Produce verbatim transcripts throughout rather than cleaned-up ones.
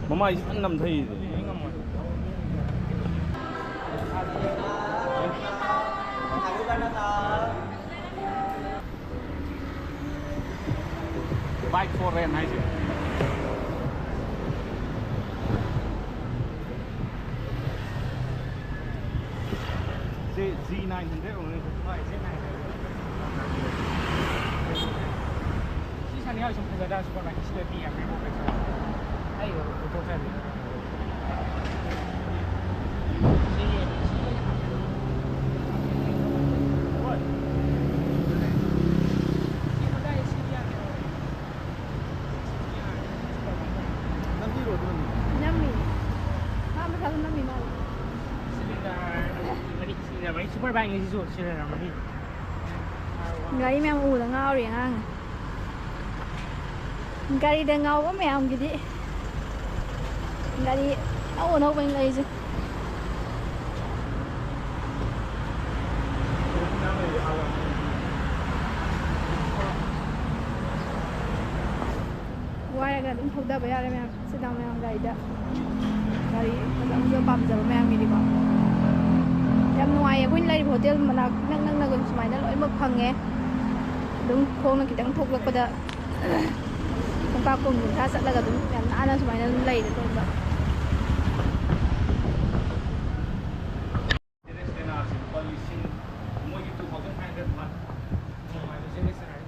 ꯃꯃꯥꯏꯁꯤ ꯐꯖꯅ ꯅꯝꯊꯩ꯫ Bike for rent ꯍꯥꯏꯁꯦ꯫ ꯁꯤ G nine hundred ꯑꯣꯏꯔꯝꯒꯅꯤ꯫ ꯍꯣꯏ, G nine hundred꯫ ꯁꯤ ꯁꯥꯅꯤꯡꯉꯥꯏ ꯁꯨꯝ ꯐꯖꯗ꯭ꯔꯥ? ꯁꯨꯄꯔ ꯕꯥꯏꯛ ꯁꯤꯗ ꯄꯤ ꯌꯥꯝ ꯄꯤꯕ ꯄꯩꯁꯥ꯫ ꯑꯩ ꯄꯨꯊꯣꯛꯆꯒꯦ꯫ ꯁꯤ, ꯁꯤ ꯑꯣꯏꯅ ꯍꯥꯞꯄꯤꯔꯣ꯫ ꯍꯣꯏ꯫ ꯁꯤ ꯃꯇꯥꯏ ꯁꯤ ꯌꯥꯒꯦꯔꯣ? ꯅꯝꯃꯤ꯫ ꯃꯥ ꯃꯁꯥꯁꯨ ꯅꯝꯃꯤ ꯃꯥꯜꯂꯦ꯫ ꯁꯨꯄꯔ ꯕꯥꯏꯛꯅꯤ ꯁꯤꯁꯨ ꯁꯤꯖꯤꯟꯅꯔꯝꯃꯅꯤ꯫ ꯒꯥꯔꯤ ꯃꯌꯥꯝ ꯎꯕꯗ ꯉꯥꯎꯔꯤ ꯑꯉꯥꯡꯅ꯫ ꯒꯥꯔꯤꯗ ꯉꯥꯎꯕ ꯃꯌꯥꯝꯒꯤꯗꯤ ꯒꯥꯔꯤ ꯑꯅꯧ ꯑꯅꯧꯕꯅꯤ ꯂꯩꯔꯤꯁꯦ꯫ ꯋꯥꯏꯔꯒ ꯑꯗꯨꯝ ꯊꯧꯗꯕ ꯌꯥꯔꯦ ꯃꯌꯥꯝ꯫ ꯁꯤꯗ ꯃꯌꯥꯝ ꯒꯥꯔꯤꯗ ꯒꯥꯔꯤ ꯐꯖ ꯐꯖꯕ ꯄꯥꯝꯖꯕ ꯃꯌꯥꯝꯒꯤꯗꯤꯀꯣ꯫ ꯌꯥꯝ ꯅꯨꯡꯉꯥꯏꯌꯦ꯫ ꯑꯩꯈꯣꯏꯅ ꯂꯩꯔꯤꯕ ꯍꯣꯇꯦꯜ ꯃꯅꯥꯛ ꯏꯅꯛ ꯅꯛꯅ ꯑꯗꯨꯝ ꯁꯨꯃꯥꯏꯅ ꯂꯣꯏꯅꯃꯛ ꯐꯪꯉꯦ꯫ ꯑꯗꯨꯝ ꯈꯣꯡꯅ ꯈꯤꯇꯪ ꯊꯣꯛꯂꯛꯄꯗ ꯄꯨꯡ ꯀꯨꯟ ꯀꯨꯟꯊ꯭ꯔꯥ ꯆꯠꯂꯒ ꯑꯗꯨꯝ ꯌꯥꯝ ꯅꯥꯟꯅ ꯁꯨꯃꯥꯏꯅ ꯑꯗꯨꯝ ꯂꯩꯔꯦ ꯂꯣꯏꯅꯃꯛ꯫ ꯖꯦꯅꯦꯁ ꯇꯦꯅꯥꯁꯦ ꯂꯨꯄꯥ ꯂꯤꯁꯤꯡ, ꯃꯣꯏꯒꯤ two thousand five hundred five.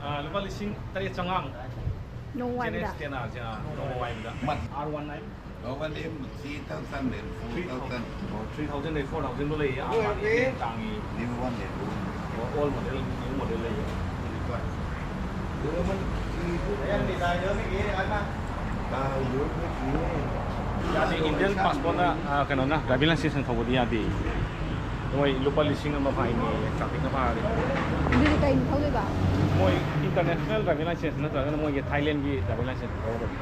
ꯑꯥ, ꯂꯨꯄꯥ ꯂꯤꯁꯤꯡ ꯇꯔꯦꯠ ꯆꯥꯝꯃꯉꯥꯃꯨꯛ꯫ ꯅꯣꯡꯃ ꯋꯥꯏꯕꯗ? ꯖꯦꯅꯦꯁ ꯇꯦꯅꯥꯁꯦ, ꯑꯥ, ꯅꯣꯡꯃ ꯋꯥꯏꯕꯗ꯫ ꯃꯠ꯫ R one nine꯫ Global ꯂꯤꯁꯤꯡ three thousand and four thousand꯫ ꯑꯣ, three thousand ꯗꯩ four thousand ꯐꯥꯎ ꯂꯩꯌꯦ꯫ ꯑꯥ, ꯃꯥꯒꯤ ꯇꯥꯡꯉꯤ꯫ New one ꯂꯩꯕ꯫ ꯑꯣ, old model, new model ꯂꯩꯌꯦ꯫ ꯌꯥꯗꯦ, Indian passportꯅ, ꯑ, ꯀꯩꯅꯣꯅ, driving licenseꯅ ꯊꯧꯕꯗꯤ ꯌꯥꯗꯦ꯫ ꯃꯣꯏ ꯂꯨꯄꯥ ꯂꯤꯁꯤꯡ ꯑꯃ fine ꯅꯦꯌꯦ, trafficꯅ ꯐꯥꯔꯗꯤ꯫ ꯑꯗꯨꯗꯤ ꯀꯩꯅ ꯊꯧꯗꯣꯏꯕ? ꯃꯣꯏ international driving license ꯅꯠꯇ꯭ꯔꯒꯅ ꯃꯣꯏꯒꯤ Thailandꯒꯤ driving license ꯊꯧꯒꯗꯕ꯫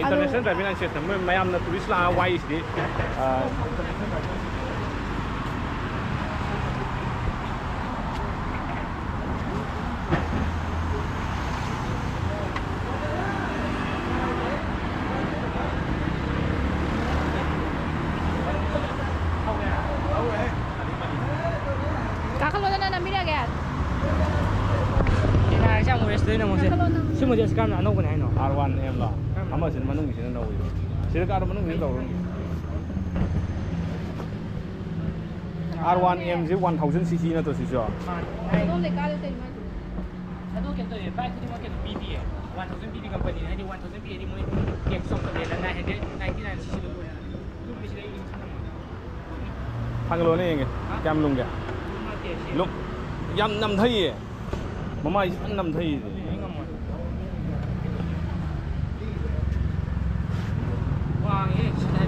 ꯑꯗꯣ international driving license ꯃꯣꯏ ꯃꯌꯥꯝꯅ tourist ꯂꯥꯛꯑ ꯋꯥꯏꯁꯤꯗꯤ, ꯑ, ꯀꯔꯝꯅ ꯑꯅꯧꯕꯅꯦ ꯍꯥꯏꯅꯣ? ꯑꯥꯔ ꯋꯥꯟ ꯑꯦꯝꯂꯣ? ꯀꯔꯝꯕ? ꯑꯃꯁꯤꯅ ꯃꯅꯨꯡꯒꯤꯁꯤꯅ ꯅꯧꯔꯤꯕ꯫ ꯁꯤꯗ ꯀꯥꯔꯣ, ꯃꯅꯨꯡꯒꯤꯁꯤꯗ ꯇꯧꯔꯣ꯫ R one M C one thousand C C ꯅꯠꯇ꯭ꯔꯣ ꯁꯤꯁꯨ? ꯃꯥꯅꯦ꯫ ꯑꯗꯣꯝ ꯂꯩꯀꯥꯏꯗ ꯀꯩꯅꯣ ꯍꯥꯏꯁꯤꯕꯣ? ꯑꯗꯣ ꯀꯩꯅꯣ ꯇꯧꯋꯦ, ꯕꯥꯏꯛ ꯈꯨꯗꯤꯡꯃꯛ ꯀꯩꯅꯣ ꯄꯤꯗꯤꯌꯦ꯫ ꯋꯥꯟ ꯊꯥꯎꯖꯟ ꯄꯤꯗꯤ ꯀꯝꯄꯅꯤꯅ, ꯍꯥꯏꯗꯤ ꯋꯥꯟ ꯊꯥꯎꯖꯟ ꯄꯤꯔꯗꯤ ꯃꯣꯏ ꯀꯦꯛ ꯆꯥꯎꯈꯠꯂꯦꯅ nine hundred ninety nine C ꯁꯤꯗ ꯂꯣꯏꯔꯦ꯫ ꯑꯗꯨꯝꯕꯁꯤꯗ ꯑꯩ ꯊꯥꯡꯒꯠꯂꯣꯅꯦ ꯌꯦꯡꯒꯦ꯫ ꯀꯌꯥꯝ ꯂꯨꯝꯒꯦ? ꯂꯨꯝ-, ꯌꯥꯝ ꯅꯝꯊꯩꯌꯦ꯫ ꯃꯃꯥꯏꯁꯤ ꯐꯖꯅ ꯅꯝꯊꯩꯌꯦ꯫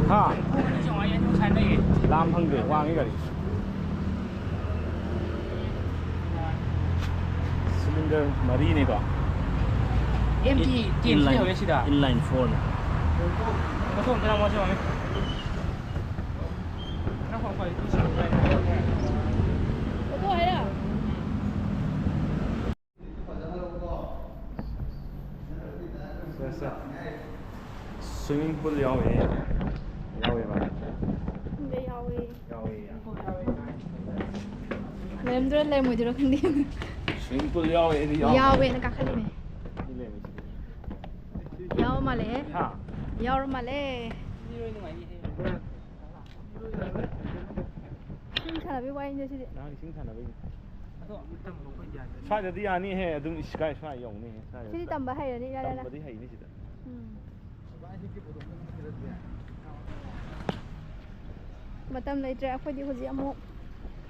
ꯍꯥ? ꯂꯥꯝ ꯐꯪꯗꯦ, ꯋꯥꯡꯉꯤ ꯒꯥꯔꯤ꯫ ꯁꯤꯂꯤꯟꯗꯔ ꯃꯔꯤꯅꯦꯀꯣ꯫ ꯑꯦꯝ ꯇꯤ ꯇꯦꯟ ꯏꯟꯂꯥꯏꯟ, ꯂꯩꯍꯧꯋꯦ ꯁꯤꯗ꯫ ꯏꯟꯂꯥꯏꯟ ꯐꯣꯔꯅꯦ꯫ ꯃꯊꯣꯡ ꯑꯝꯇ ꯂꯥꯡꯉꯣ, ꯁꯤ ꯃꯃꯤ꯫ ꯅꯪ ꯐꯣꯟ ꯄꯥꯏꯔꯤꯗꯨ ꯁꯤ ꯂꯧꯕ ꯌꯥꯏ꯫ ꯑꯣꯇꯣ ꯍꯥꯏꯔ? ꯁꯦ, ꯁꯦ꯫ ꯁ꯭ꯋꯤꯃꯤꯡ ꯄꯨꯜ ꯌꯥꯎꯋꯦ꯫ ꯌꯥꯎꯋꯦꯕ꯫ ꯈꯪꯗꯦ, ꯌꯥꯎꯋꯦ꯫ ꯌꯥꯎꯋꯦ, ꯌꯥꯎꯋꯦ꯫ ꯂꯩꯔꯝꯗꯣꯏꯔꯥ ꯂꯩꯔꯝꯃꯣꯏꯗꯣꯏꯔꯥ ꯈꯪꯗꯦ꯫ ꯁ꯭ꯋꯤꯃꯤꯡ ꯄꯨꯜ ꯌꯥꯎꯋꯦ, ꯑꯩꯗꯤ ꯌꯥꯎꯋꯦ꯫ ꯌꯥꯎꯋꯦꯅ ꯀꯥꯈꯠꯂꯤꯅꯦ꯫ ꯁꯤ ꯂꯩꯔꯝꯃꯦ, ꯁꯤꯗꯤ꯫ ꯌꯥꯎꯔ ꯃꯥꯜꯂꯦꯍꯦ꯫ ꯍꯥ? ꯌꯥꯎꯔ ꯃꯥꯜꯂꯦ꯫ ꯏꯁꯤꯡ ꯁꯥꯟꯅꯕꯒꯤ ꯋꯥꯔꯤꯅꯦ ꯁꯤꯗꯤ꯫ ꯅꯍꯥꯟ ꯏꯁꯤꯡ ꯁꯥꯟꯅꯕꯩꯅꯦ꯫ ꯁ꯭ꯋꯥꯏꯗꯗꯤ ꯌꯥꯅꯤꯍꯦ, ꯑꯗꯨꯝ ꯏꯁ ꯀꯥꯏ ꯁ꯭ꯋꯥꯏ ꯌꯧꯅꯤꯍꯦ, ꯁ꯭ꯋꯥꯏꯗ꯫ ꯁꯤꯗꯤ ꯇꯝꯕ ꯍꯩꯔꯅꯤ, ꯏꯂꯥꯏ ꯂꯥꯏꯅ꯫ ꯇꯝꯕꯗꯤ ꯍꯩꯅꯤ ꯁꯤꯗ꯫ ꯎꯝ꯫ ꯃꯇꯝ ꯂꯩꯇ꯭ꯔꯦ ꯑꯩꯈꯣꯏꯗꯤ ꯍꯧꯖꯤꯛ ꯑꯃꯨꯛ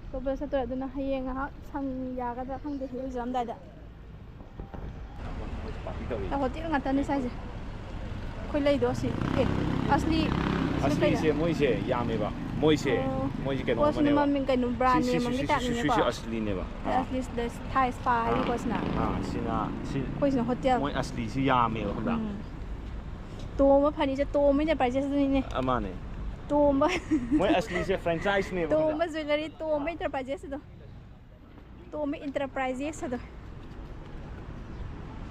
ꯑꯇꯣꯞꯄꯗ ꯆꯠꯇꯣꯔꯦ, ꯑꯗꯨꯅ ꯍꯌꯦꯡ ꯉꯥꯏꯍꯥꯛ ꯁꯪ ꯌꯥꯒꯗ꯭ꯔꯥ ꯈꯪꯗꯦ, ꯏꯔꯨꯖꯔꯝꯗꯥꯏꯗ꯫ ꯃꯣꯏꯁꯦ ꯄꯥꯔꯇꯤ ꯇꯧꯔꯤ꯫ ꯍꯣꯇꯦꯜ ꯉꯥꯛꯇꯅꯤ ꯁ꯭ꯋꯥꯏꯁꯦ꯫ ꯑꯩꯈꯣꯏ ꯂꯩꯗꯣ ꯑꯁꯤ꯫ ꯑꯦ, ꯑꯁꯂꯤ, ꯑꯁꯂꯤ ꯑꯁꯂꯤꯁꯦ ꯀꯩꯅꯣ? ꯃꯣꯏꯁꯦ ꯌꯥꯝꯃꯦꯕ꯫ ꯃꯣꯏꯁꯦ, ꯑꯣ꯫ ꯃꯣꯏꯁꯦ ꯀꯩꯅꯣ ꯄꯣꯠꯁꯤꯅ ꯑꯃꯅꯦꯕ꯫ ꯃꯃꯤꯡ ꯀꯩꯅꯣ, ꯁꯤ, brand ꯁꯤ, name ꯁꯤ, ꯑꯃꯒꯤ ꯁꯤ, ꯁꯤ, ꯁꯤ, type ꯅꯤꯅꯦꯀꯣ? ꯁꯤ ꯑꯁꯂꯤꯅꯦꯕ꯫ ꯑꯥ꯫ ꯑꯁꯂꯤ ꯊꯥꯏ ꯁ꯭ꯄꯥ ꯑꯥ꯫ ꯍꯥꯏꯔꯤꯀꯣ ꯁꯤꯅ꯫ ꯑꯥ, ꯁꯤꯅ, ꯁꯤ ꯑꯩꯈꯣꯏꯁꯤꯅ ꯍꯣꯇꯦꯜ꯫ ꯃꯣꯏ ꯑꯁꯂꯤꯁꯤ ꯌꯥꯝꯃꯦꯕ, ꯈꯪꯕ꯭ꯔꯥ? ꯎꯝ꯫ ꯇꯣꯝꯕ ꯐꯔꯅꯤꯆꯔ, ꯇꯣꯝꯕ ꯏꯟꯇꯔꯄ꯭ꯔꯥꯏꯖꯦꯁ ꯑꯗꯨꯅꯤꯅꯦ꯫ ꯑꯥ, ꯃꯥꯅꯦ꯫ ꯇꯣꯝꯕ꯫ ꯃꯣꯏ ꯑꯁꯂꯤꯁꯦ franchise ꯅꯦꯕ, ꯈꯪꯕ꯭ꯔꯥ? ꯇꯣꯝꯕ ꯖ꯭ꯋꯦꯂꯔꯤ, ꯇꯣꯝꯕ ꯏꯟꯇꯔꯄ꯭ꯔꯥꯏꯖꯦꯁ ꯑꯗꯣ꯫ ꯇꯣꯝꯕ ꯏꯟꯇꯔꯄ꯭ꯔꯥꯏꯖꯦꯁ ꯑꯗꯣ꯫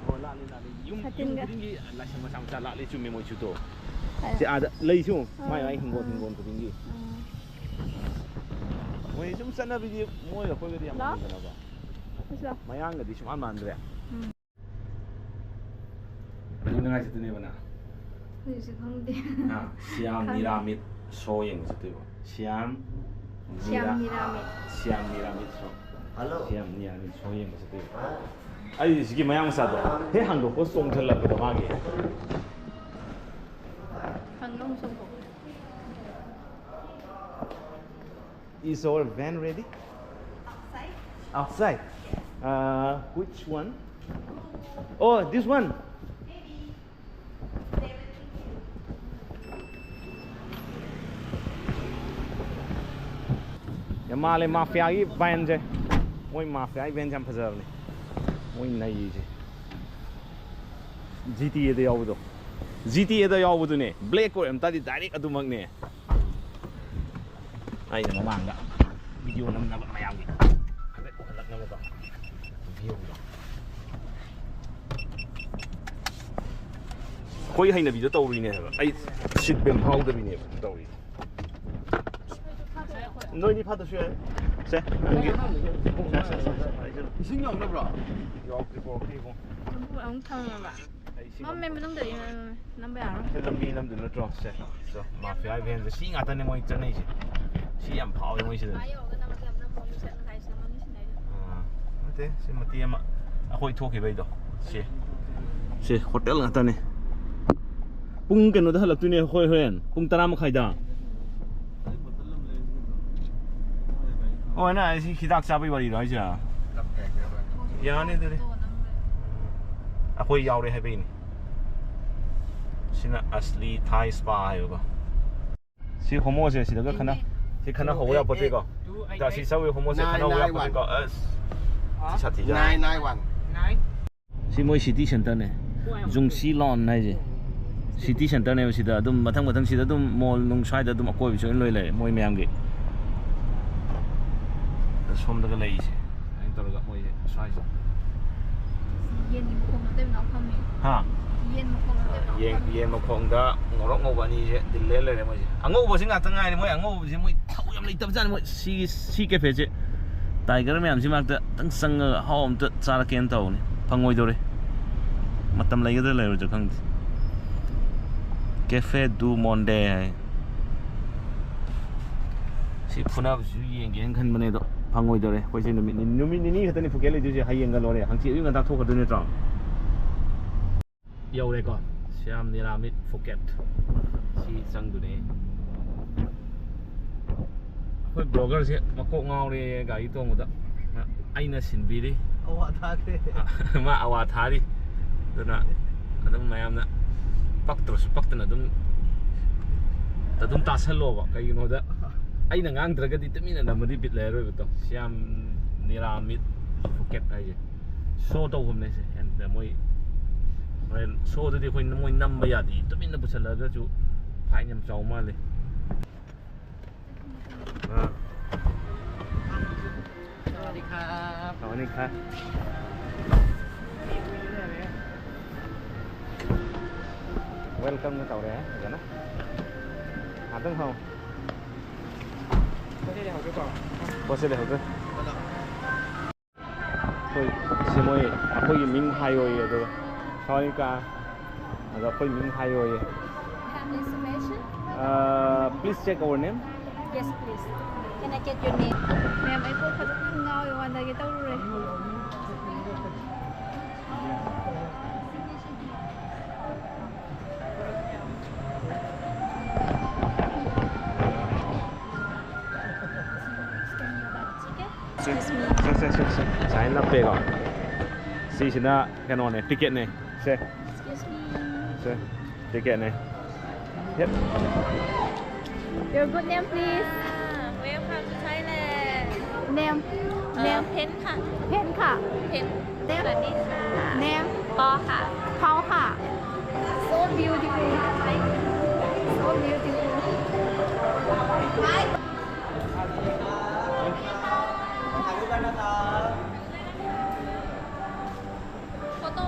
ꯑꯣ, ꯂꯥꯠꯂꯦ, ꯂꯥꯠꯂꯦ꯫ ꯌꯨꯝ, ꯌꯨꯝ ꯁꯥꯇꯤꯟꯒ꯫ ꯈꯨꯗꯤꯡꯒꯤ ꯂꯥꯏꯁꯪ ꯃꯆꯥ ꯃꯆꯥ ꯂꯥꯠꯂꯦ, ꯆꯨꯝꯃꯦ, ꯃꯣꯏꯁꯨ ꯇꯣ꯫ ꯑ꯫ ꯁꯤ ꯑꯥꯗ ꯂꯩꯁꯨ, ꯑꯥ꯫ ꯃꯥꯏ ꯃꯥꯏ ꯍꯤꯡꯒꯣꯜ, ꯑꯥ꯫ ꯍꯤꯡꯒꯣꯜ ꯈꯨꯗꯤꯡꯒꯤ꯫ ꯑꯥ꯫ ꯃꯣꯏ ꯁꯨꯝ ꯆꯠꯅꯕꯤꯗꯤ ꯃꯣꯏꯒ ꯑꯩꯈꯣꯏꯒꯗꯤ ꯌꯥꯝ ꯂꯥꯛꯑꯣ꯫ ꯃꯥꯟꯅꯗꯅꯀꯣ꯫ ꯑꯁ ꯂꯥꯛꯑꯣ꯫ ꯃꯌꯥꯡꯒꯗꯤ ꯁꯨꯡꯃꯥꯟ ꯃꯥꯟꯗ꯭ꯔꯦ꯫ ꯎꯝ꯫ ꯀꯥꯏ ꯆꯠꯇꯣꯏꯅꯦꯕ ꯅꯪ? ꯍꯧꯖꯤꯛꯁꯨ ꯈꯪꯗꯦ꯫ ꯍꯥ? ꯁꯤꯌꯥꯝ ꯅꯤꯔꯥꯃꯤꯠ ꯁꯣ ꯌꯦꯡꯕ ꯆꯠꯇꯣꯏꯕ꯫ ꯁꯤꯌꯥꯝ ꯁꯤꯌꯥꯝ ꯅꯤꯔꯥ- Niramit. Siam Niramit show. Hello. Siam Niramit show ꯌꯦꯡꯕ ꯆꯠꯇꯣꯏꯕ꯫ ꯑꯩ ꯁꯤꯒꯤ ꯃꯌꯥꯡ ꯃꯆꯥꯗꯣ ꯍꯦꯛ ꯍꯥꯡꯗꯣꯛꯄ ꯆꯣꯡꯊꯜꯂꯛꯄꯗꯣ ꯃꯥꯒꯤ꯫ ꯍꯪꯉꯣ ꯁꯣꯝꯗꯣ꯫ Is our van ready? Outside. Uh, which one? Oh, this one. ꯌꯥꯝ ꯃꯥꯜꯂꯦ ꯃꯥꯐꯤꯌꯥꯒꯤ ꯚꯦꯟꯁꯦ꯫ ꯃꯣꯏ ꯃꯥꯐꯤꯌꯥꯒꯤ ꯚꯦꯟꯁꯦ ꯌꯥꯝ ꯐꯖꯕꯅꯦ꯫ ꯃꯣꯏ ꯅꯩꯔꯤꯁꯦ꯫ ꯖꯤ ꯇꯤ ꯑꯦꯗ ꯌꯥꯎꯕꯗꯣ꯫ ꯖꯤ ꯇꯤ ꯑꯦꯗ ꯌꯥꯎꯕꯗꯨꯅꯦ꯫ ꯕ꯭ꯂꯦꯛ ꯑꯣꯏꯔꯝ ꯇꯥꯔꯗꯤ ꯗꯥꯏꯔꯦꯛ ꯑꯗꯨꯃꯛꯅꯦ꯫ ꯑꯩꯅ ꯃꯃꯥꯡꯗ ꯚꯤꯗꯤꯑꯣ ꯅꯝꯅꯕ ꯃꯌꯥꯝꯒꯤ ꯍꯥꯏꯐꯦꯠ ꯎꯍꯜꯂꯛꯅꯕꯀꯣ꯫ ꯚꯤꯎꯗꯣ꯫ ꯑꯩꯈꯣꯏ ꯍꯩꯅꯕꯤꯗ ꯇꯧꯔꯤꯅꯦ ꯍꯥꯏꯕ꯫ ꯑꯩ ꯁꯤꯠ ꯕꯦꯜ ꯐꯥꯎꯗꯕꯤꯅꯦꯕ ꯇꯧꯔꯤꯁꯦ꯫ ꯅꯣꯏꯅꯤ ꯐꯥꯗꯁꯨ ꯌꯥꯏ꯫ ꯁꯦ, ꯅꯪꯒꯤ꯫ ꯁꯦ, ꯁꯦ, ꯁꯦ, ꯁꯦ, ꯁꯦ꯫ ꯏꯁꯤꯡ ꯌꯥꯎꯗꯕ꯭ꯔꯣ? ꯌꯥꯎꯗ꯭ꯔꯤ, ꯄꯣꯔꯛꯇ꯭ꯔꯤ, ꯏꯕꯨꯡ꯫ ꯑꯃꯨꯛ ꯊꯝꯃꯕ꯫ ꯑꯩ ꯏꯁꯤꯡ ꯃꯝꯃꯦ ꯃꯅꯨꯡꯗꯗꯤ ꯅꯝꯕ ꯌꯥꯔꯣꯏ꯫ ꯁꯤ ꯂꯝꯕꯤ ꯅꯝꯗꯣꯏ ꯅꯠꯇ꯭ꯔꯣ? ꯁꯦ, ꯁꯦ, ꯃꯥꯐꯤꯌꯥ ꯚꯦꯟꯁꯦ ꯁꯤ ꯉꯥꯛꯇꯅꯦ ꯃꯣꯏ ꯆꯠꯅꯩꯁꯦ꯫ ꯁꯤ ꯌꯥꯝ ꯐꯥꯎꯋꯦ ꯃꯣꯏ ꯁꯤꯗ꯫ ꯑꯥ ꯌꯧꯔꯒ ꯅꯝꯃꯒꯦ ꯌꯥꯝ ꯅꯝꯃꯣ ꯃꯤ ꯆꯠꯅ ꯍꯥꯏꯁꯤꯅ ꯃꯃꯤꯁꯤꯡ ꯍꯥꯏꯗꯣ꯫ ꯑꯥ, ꯅꯠꯇꯦ, ꯁꯤ ꯃꯇꯦꯛ ꯑꯃ ꯑꯩꯈꯣꯏ ꯊꯣꯛꯈꯤꯕꯩꯗꯣ꯫ ꯁꯤ, ꯁꯤ ꯍꯣꯇꯦꯜ ꯉꯥꯛꯇꯅꯦ꯫ ꯄꯨꯡ ꯀꯩꯅꯣꯗ ꯍꯜꯂꯛꯇꯣꯏꯅꯦ ꯑꯩꯈꯣꯏ ꯍꯣꯔꯦꯟ꯫ ꯄꯨꯡ ꯇꯔꯥ ꯃꯈꯥꯏꯗ꯫ ꯑꯣ, ꯅꯪ ꯍꯥꯏꯁꯤ ꯍꯤꯗꯥꯛ ꯆꯥꯕꯩ ꯋꯥꯔꯤꯔꯣ ꯍꯥꯏꯁꯦ? ꯌꯥꯅꯤ ꯑꯗꯨꯗꯤ꯫ ꯑꯩꯈꯣꯏ ꯌꯥꯎꯔꯦ ꯍꯥꯏꯕꯩꯅꯤ꯫ ꯁꯤꯅ ꯑꯁꯂꯤ ꯊꯥꯏ ꯁ꯭ꯄꯥ ꯍꯥꯏꯕꯀꯣ꯫ ꯁꯤ ꯍꯣꯃꯣꯁꯦ ꯁꯤꯗꯒ ꯈꯟꯅ, ꯁꯤ ꯈꯟꯅ ꯍꯧꯕ ꯌꯥꯄꯣꯠꯇꯦꯀꯣ꯫ ꯁꯤ ꯁꯧꯏ ꯍꯣꯃꯣꯁꯦ ꯈꯟꯅ ꯍꯧꯕ ꯌꯥꯄꯣꯠꯇꯦꯀꯣ꯫ ꯑꯁ, ꯁꯤ ꯁꯥꯊꯤ ꯖꯥꯠꯅꯤ꯫ Nine nine one. ꯁꯤ ꯃꯣꯏ ꯁꯤꯇꯤ ꯁꯦꯟꯇꯔꯅꯦ꯫ ꯖꯨꯡꯁꯤ ꯂꯣꯟ ꯍꯥꯏꯁꯦ꯫ ꯁꯤꯇꯤ ꯁꯦꯟꯇꯔꯅꯦꯕ ꯁꯤꯗ꯫ ꯑꯗꯨꯝ ꯃꯊꯪ ꯃꯊꯪ ꯁꯤꯗ ꯑꯗꯨꯝ ꯃꯣꯜ ꯅꯨꯡ ꯁ꯭ꯋꯥꯏꯗ ꯑꯗꯨꯝ ꯑꯀꯣꯏꯕꯁꯨ ꯂꯣꯏ ꯂꯩꯔꯦ ꯃꯣꯏ ꯃꯌꯥꯝꯒꯤ꯫ ꯁꯣꯝꯗꯒ ꯂꯩꯔꯤꯁꯦ꯫ ꯑꯗꯨꯃꯥꯏꯅ ꯇꯧꯔꯒ ꯃꯣꯏꯁꯦ ꯁ꯭ꯋꯥꯏꯁꯦ꯫ ꯌꯦꯟꯒꯤ ꯃꯈꯣꯡ ꯅꯠꯇꯕ ꯃꯌꯥꯝ ꯐꯝꯃꯦ꯫ ꯍꯥ? ꯌꯦꯟ ꯃꯈꯣꯡ ꯅꯠꯇꯕ ꯃꯌꯥꯝ ꯌꯦꯟ, ꯐꯝꯃꯦ꯫ ꯌꯦꯟ ꯃꯈꯣꯡꯗ ꯉꯧꯔꯣꯛ ꯉꯧꯕ ꯑꯅꯤꯁꯦ ꯗꯤꯜ ꯂꯦꯟ ꯂꯩꯔꯦ ꯃꯣꯏꯁꯦ꯫ ꯑꯉꯧꯕꯁꯤ ꯉꯥꯛꯇ ꯉꯥꯏꯔꯦ꯫ ꯃꯣꯏ ꯑꯉꯧꯕꯁꯦ ꯃꯣꯏ ꯊꯧ ꯌꯥꯝ ꯂꯩꯇꯕꯖꯥꯠꯅꯤ꯫ ꯃꯣꯏ ꯁꯤꯒꯤ, ꯁꯤ ꯀꯦꯐꯦꯁꯦ ꯇꯥꯏꯒꯔ ꯃꯌꯥꯝꯁꯤ ꯃꯔꯛꯇ ꯈꯤꯇꯪ ꯆꯪꯉꯒ ꯑꯍꯥꯎ ꯑꯝꯇ ꯆꯥꯔꯛꯀꯦꯅ ꯇꯧꯕꯅꯤ꯫ ꯐꯪꯉꯣꯏꯗꯧꯔꯦ꯫ ꯃꯇꯝ ꯂꯩꯒꯗ꯭ꯔꯥ ꯂꯩꯔꯣꯏꯗ꯭ꯔꯥ ꯈꯪꯗꯦ꯫ Café du Monde ꯍꯥꯏ꯫ ꯁꯤ ꯐꯨꯅꯕꯁꯤꯁꯨ ꯌꯦꯡꯒꯦꯅ ꯈꯟꯕꯅꯦ, ꯑꯗꯣ ꯐꯪꯉꯣꯏꯗꯧꯔꯦ꯫ ꯑꯩꯈꯣꯏꯁꯦ ꯅꯨꯃꯤꯠ ꯅꯤ-, ꯅꯨꯃꯤꯠ ꯅꯤꯅꯤ ꯈꯛꯇꯅꯤ ꯐꯨꯀꯦꯠ ꯂꯩꯗꯣꯏꯁꯦ꯫ ꯍꯌꯦꯡꯒ ꯂꯣꯏꯔꯦ, ꯍꯪꯆꯤꯠ ꯑꯌꯨꯛ ꯉꯟꯇꯥ ꯊꯣꯛꯈ꯭ꯔꯗꯣꯏ ꯅꯠꯇ꯭ꯔꯣ? ꯌꯧꯔꯦꯀꯣ, ꯁ꯭ꯌꯥꯝ ꯅꯤꯔꯥꯃꯤꯠ ꯐꯨꯀꯦꯠ꯫ ꯁꯤ ꯆꯪꯗꯨꯅꯦ꯫ ꯑꯩꯈꯣꯏ ꯕ꯭ꯂꯣꯒꯔꯁꯦ ꯃꯀꯣꯛ ꯉꯥꯎꯔꯦ ꯒꯥꯔꯤ ꯇꯣꯡꯕꯗ꯫ ꯑꯩꯅ ꯁꯤꯟꯕꯤꯔꯤ꯫ ꯑꯋꯥ ꯊꯥꯈ꯭ꯔꯦ꯫ ꯃꯥ ꯑꯋꯥ ꯊꯥꯔꯤ꯫ ꯑꯗꯨꯅ ꯑꯗꯨꯝ ꯃꯌꯥꯝꯅ ꯄꯛꯇ꯭ꯔꯁꯨ ꯄꯛꯇꯅ ꯑꯗꯨꯝ, ꯑꯗꯨꯝ ꯇꯥꯁꯜꯂꯣꯕ꯫ ꯀꯩꯒꯤꯅꯣꯗ ꯑꯩꯅ ꯉꯥꯡꯗ꯭ꯔꯒꯗꯤ ꯇꯨꯃꯤꯟꯅ ꯅꯝꯃꯗꯤ ꯕꯤꯠ ꯂꯩꯔꯔꯣꯏꯕꯗꯣ꯫ ꯁ꯭ꯌꯥꯝ ꯅꯤꯔꯥꯃꯤꯠ ꯐꯨꯀꯦꯠ ꯍꯥꯏꯁꯦ꯫ ꯁꯣ ꯇꯧꯐꯝꯅꯦ ꯁꯦ꯫ And ꯃꯣꯏ ꯍꯣꯔꯦꯟ ꯁꯣꯗꯨꯗꯤ ꯑꯩꯈꯣꯏ, ꯃꯣꯏ ꯅꯝꯕ ꯌꯥꯗꯦ꯫ ꯇꯨꯃꯤꯟꯅ ꯄꯨꯁꯜꯂꯛꯑꯒꯁꯨ ꯐꯥꯏꯟ ꯌꯥꯝ ꯆꯥꯎ ꯃꯥꯜꯂꯦ꯫ ꯑꯥ꯫ ꯁꯋꯥꯗꯤꯈꯥ꯫ ꯁꯋꯥꯗꯤꯈꯥ꯫ Welcome ꯇꯧꯔꯦ ꯐꯖꯅ꯫ ꯉꯥꯛꯇꯪ ꯐꯝꯃꯣ꯫ ꯄꯣꯠꯁꯦ ꯂꯩꯍꯧꯗ꯭ꯔꯦ꯫ ꯑꯩꯈꯣꯏ ꯁꯤ ꯃꯣꯏ ꯑꯩꯈꯣꯏꯒꯤ ꯃꯤꯡ ꯍꯥꯏꯌꯣꯌꯦ, ꯑꯗꯨꯒ ꯁꯋꯥꯗꯤꯈꯥ꯫ ꯑꯗꯣ ꯑꯩꯈꯣꯏ ꯃꯤꯡ ꯍꯥꯏꯌꯣꯌꯦ꯫ Have information? Uh, please check our name. Yes, please. Can I get your name? ꯃꯦꯝ, ꯑꯩ ꯀꯣꯛ ꯐꯖꯅ ꯉꯥꯎꯋꯦ, ꯋꯥꯟꯗꯒꯦ ꯇꯧꯔꯨꯔꯦ꯫ ꯁꯦ, ꯁꯦ, ꯁꯦ, ꯁꯦ, ꯁꯦ꯫ ꯁꯨꯃꯥꯏꯅ ꯅꯞꯄꯦꯀꯣ꯫ ꯁꯤꯁꯤꯅ ꯀꯩꯅꯣꯅꯦ, ꯇꯤꯀꯦꯠꯅꯦ꯫ ꯁꯦ꯫ Excuse me. ꯁꯦ, ꯇꯤꯀꯦꯠꯅꯦ꯫ Yep. Your good name, please. Welcome to Thailand. Name. Name. Phen ค่ะ. Phen ค่ะ. Phen. Name. Name. ปอค่ะ. เปาค่ะ. So beautiful. So beautiful. Photo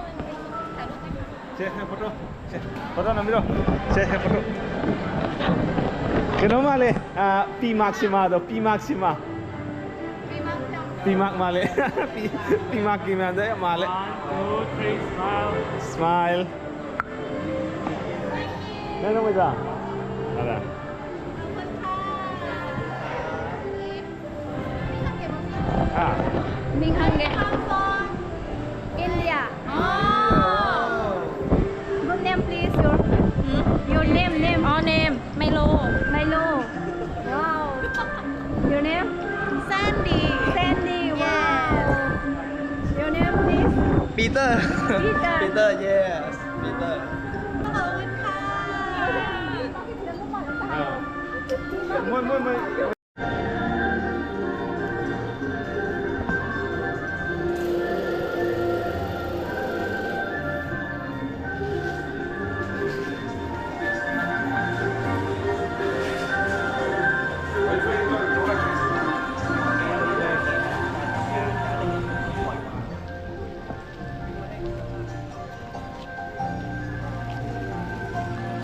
ꯁꯦ, ꯐꯣꯇꯣ꯫ ꯁꯦ, ꯐꯣꯇꯣ ꯅꯝꯕꯤꯔꯣ꯫ ꯁꯦ, ꯐꯣꯇꯣ꯫ ꯀꯩꯅꯣ ꯃꯥꯜꯂꯦ, ꯑꯥ, ꯄꯤ ꯃꯥꯛꯁꯤꯃꯥꯗꯣ, ꯄꯤ ꯃꯥꯛꯁꯤꯃꯥ꯫ ꯄꯤ ꯃꯥꯛꯁꯤꯃꯥ꯫ ꯄꯤꯃꯥꯛ ꯃꯥꯜꯂꯦ꯫ ꯄꯤ- ꯄꯤꯃꯥꯛꯀꯤ ꯃꯌꯥꯝꯗ ꯌꯥꯝ ꯃꯥꯜꯂꯦ꯫ One, two, three, smile. Smile. ꯅꯪ ꯅꯣꯡꯃꯩꯗ? ꯑꯗ꯫ ꯍꯥ? ꯃꯤꯡ ꯍꯪꯒꯦ꯫ India. Good name, please. Your, hmm? Your name, name. Oh, name. Milo. Milo. Wow. Your name? Sandy. Sandy. Wow. Yes. Your name, please? Peter. Peter. Peter, yes. Peter. ขอบคุณค่ะ ไม่ไม่ไม่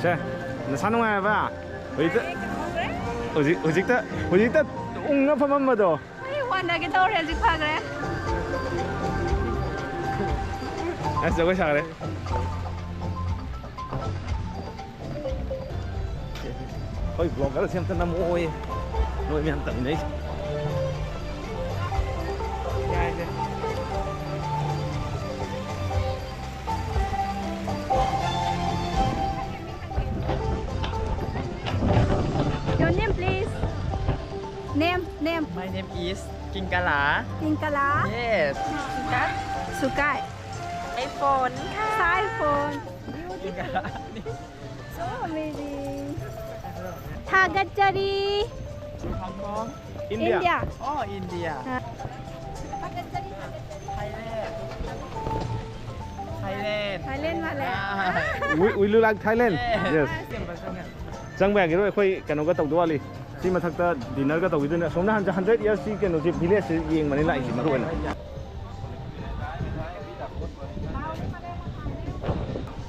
ꯁꯦ, ꯅꯁꯥ ꯅꯨꯡꯉꯥꯏꯔꯕ? ꯍꯧꯖꯤꯛꯇ, ꯍꯧꯖꯤꯛ, ꯍꯧꯖꯤꯛꯇ, ꯍꯧꯖꯤꯛꯇ ꯎꯪꯉ ꯐꯝꯃꯝꯕꯗꯣ꯫ ꯑꯩ ꯋꯥꯟꯗꯒꯦ ꯇꯧꯔꯦ, ꯍꯧꯖꯤꯛ ꯐꯈ꯭ꯔꯦ꯫ ꯑꯁ, ꯖꯒꯣꯏ ꯁꯥꯈ꯭ꯔꯦ꯫ ꯑꯩꯈꯣꯏ ꯕ꯭ꯂꯣꯒꯔꯁꯦ ꯑꯝꯇ ꯅꯝꯃꯛꯑꯣꯌꯦ꯫ ꯅꯣꯏ ꯃꯌꯥꯝ ꯇꯝꯃꯤꯟꯅꯩꯁꯦ꯫ ꯌꯥꯏꯁꯦ꯫ Your name, please. Name, name. My name is Kingkala. Kingkala. Yes. Sukai. Sukai. Saifon. Saifon. Kingkala. So amazing. Thagachari. India. India. Oh, India. Ah. Thailand. Thailand. Thailand ꯃꯥꯜꯂꯦ꯫ Ah. We, we look like Thailand? Yes. Yes. ꯆꯪꯕ ꯌꯥꯒꯤꯔꯣꯏ, ꯑꯩꯈꯣꯏ ꯀꯩꯅꯣꯒ ꯇꯧꯗꯧ ꯋꯥꯠꯂꯤ꯫ ꯁꯤ ꯃꯊꯛꯇ dinner ꯒ ꯇꯧꯈꯤꯗꯣꯏꯅꯦ꯫ ꯑꯁꯣꯝꯅ ꯍꯟ-, hundred years ꯁꯤ ꯀꯩꯅꯣꯁꯤ, village ꯁꯤ ꯌꯦꯡꯕꯅꯤ ꯂꯥꯛꯏꯁꯤ ꯃꯔꯨ ꯑꯣꯏꯅ꯫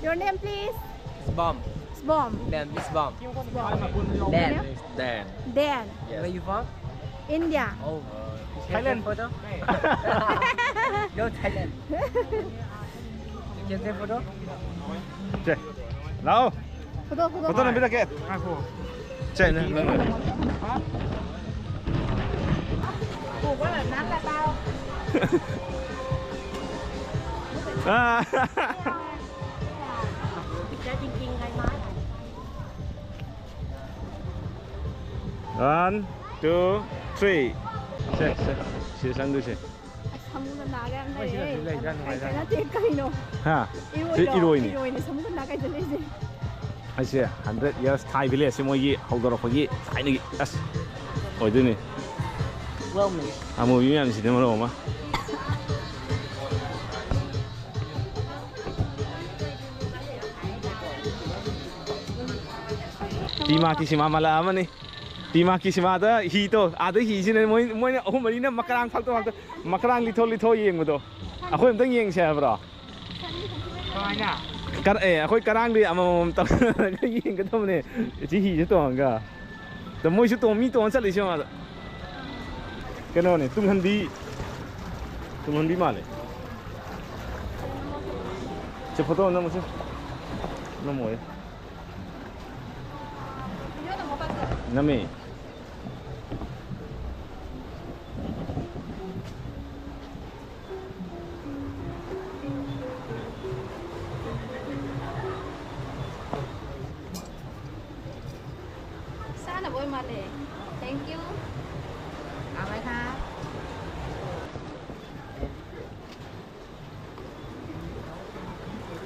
Your name, please? Sbom. Sbom. Name is Sbom. Sbom. Dan. Dan. Dan. Dan. Yes. Where you from? India. Thailand. Photo? Go Thailand. You can take photo? ꯁꯦ, ꯂꯥꯛꯑꯣ. Photo, photo. Photo ꯅꯝꯕꯤꯔꯛꯀꯦ. ꯁꯦ, ꯅꯪ, ꯅꯪ, ꯅꯪ. ꯑꯥ꯫ One, two, three. ꯁꯦ, ꯁꯦ, ꯁꯤꯗ ꯆꯪꯗꯣꯏꯁꯦ꯫ ꯑꯁ, ꯁꯃꯨꯗ꯭ꯔ ꯅꯥꯒ ꯌꯥꯝ ꯃꯣꯏ ꯁꯤꯗꯁꯨ ꯂꯩꯔꯦ꯫ ꯂꯩꯖꯥꯠꯅꯤ, ꯀꯩ ꯂꯩꯖꯥꯠꯅꯤ꯫ ꯅꯠꯇꯦ, ꯀꯩꯅꯣ? ꯍꯥ? ꯏꯔꯣꯏꯔꯣ? ꯁꯤ ꯏꯔꯣꯏꯅꯤ꯫ ꯏꯔꯣꯏꯅꯤ, ꯁꯃꯨꯗ꯭ꯔ ꯅꯥ ꯀꯩꯗ ꯂꯩꯁꯦ? ꯑꯩꯁꯦ hundred years Thai village ꯁꯦ ꯃꯣꯏꯒꯤ ꯍꯧꯗꯣꯔꯛꯄꯒꯤ ꯊꯥꯏꯅꯒꯤ ꯑꯁ ꯑꯣꯏꯗꯣꯏꯅꯤ꯫ ꯑꯃꯨꯕꯤ ꯃꯌꯥꯝꯁꯤꯗꯤ ꯃꯔꯣꯜ ꯑꯃ꯫ ꯇꯤꯃꯥ ꯀꯤꯁꯤꯃꯥ ꯃꯥꯜꯂꯛꯑꯃꯅꯤ꯫ ꯇꯤꯃꯥ ꯀꯤꯁꯤꯃꯥꯗ ꯍꯤꯗꯣ, ꯑꯥꯗ ꯍꯤꯁꯤꯅ ꯃꯣꯏ, ꯃꯣꯏꯅ ꯑꯍꯨꯝ ꯃꯔꯤꯅ ꯃꯀꯔꯥꯡ ꯐꯥꯛꯇꯣꯛ ꯐꯥꯛꯇꯣꯛ, ꯃꯀꯔꯥꯡ ꯂꯤꯊꯣꯛ ꯂꯤꯊꯣꯛ ꯌꯦꯡꯕꯗꯣ꯫ ꯑꯩꯈꯣꯏ ꯑꯝꯇꯪ ꯌꯦꯡꯁꯦ ꯍꯥꯏꯕ꯭ꯔꯣ? ꯀꯃꯥꯏꯅ? ꯀꯔ-, ꯑꯦ, ꯑꯩꯈꯣꯏ ꯀꯔꯥꯡꯗꯤ ꯑꯃꯃꯝ ꯇꯧꯔꯒ ꯌꯦꯡꯒꯗꯕꯅꯦ꯫ ꯁꯤ ꯍꯤꯁꯦ ꯇꯣꯡꯉꯒ꯫ ꯑꯗ ꯃꯣꯏꯁꯨ ꯇꯣꯡ-, ꯃꯤ ꯇꯣꯡꯉ ꯆꯠꯂꯤꯁꯦ ꯌꯦꯡꯉꯣ ꯑꯥꯗ꯫ ꯀꯩꯅꯣꯅꯦ, ꯇꯨꯡꯍꯟꯕꯤ, ꯇꯨꯡꯍꯟꯕꯤ ꯃꯥꯜꯂꯦ꯫ ꯁꯤ ꯐꯣꯇꯣ ꯑꯃ ꯅꯝꯃꯨꯁꯦ꯫ ꯅꯝꯃꯣꯏ꯫ ꯅꯝꯃꯤ꯫ ꯆꯥꯅꯕ ꯑꯣꯏ ꯃꯥꯜꯂꯦ꯫ Thank you. ꯂꯥꯛꯑꯣꯏ ꯍꯥ꯫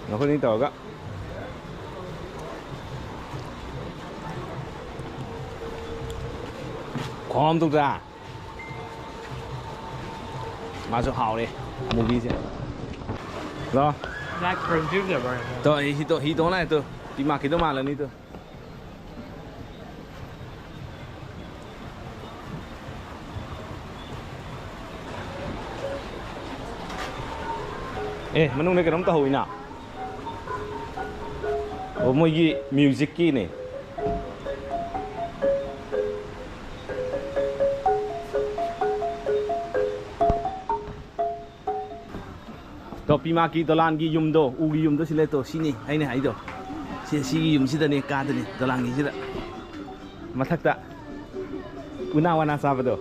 ꯅꯈꯣꯏꯅꯤ ꯇꯧꯔꯒ ꯈꯣꯝ ꯇꯧꯗ꯭ꯔꯥ? ꯃꯥꯁꯨ ꯍꯥꯎꯔꯦ ꯃꯨꯚꯤꯁꯦ꯫ ꯂꯣ꯫ ꯂꯥꯏꯛ ꯄ꯭ꯔꯣꯗ꯭ꯌꯨꯁꯔ ꯇꯣ, ꯍꯤ ꯇꯣ, ꯍꯤ ꯇꯣꯡ ꯂꯥꯛꯑꯦ ꯇꯣ꯫ ꯇꯤꯃꯥꯛꯀꯤꯗꯣ ꯃꯥꯜꯂꯅꯤ ꯇꯣ꯫ ꯑꯦ, ꯃꯅꯨꯡꯗ ꯀꯩꯅꯣꯝ ꯇꯧꯍꯧꯋꯤꯅ꯫ ꯑꯣ, ꯃꯣꯏꯒꯤ ꯃ꯭ꯌꯨꯖꯤꯛꯀꯤꯅꯦ꯫ ꯄꯤꯃꯥꯛꯀꯤ ꯗꯣꯂꯥꯟꯒꯤ ꯌꯨꯝꯗꯣ, ꯎꯒꯤ ꯌꯨꯝꯗꯣ ꯁꯤ ꯂꯩꯇꯣ, ꯁꯤꯅꯤ ꯑꯩꯅ ꯍꯥꯏꯗꯣ꯫ ꯁꯤ, ꯁꯤꯒꯤ ꯌꯨꯝꯁꯤꯗꯅꯦ ꯀꯥꯗꯅꯤ, ꯗꯣꯂꯥꯟꯒꯤꯁꯤꯗ꯫ ꯃꯊꯛꯇ ꯎꯅꯥ ꯋꯥꯅꯥ ꯆꯥꯕꯗꯣ꯫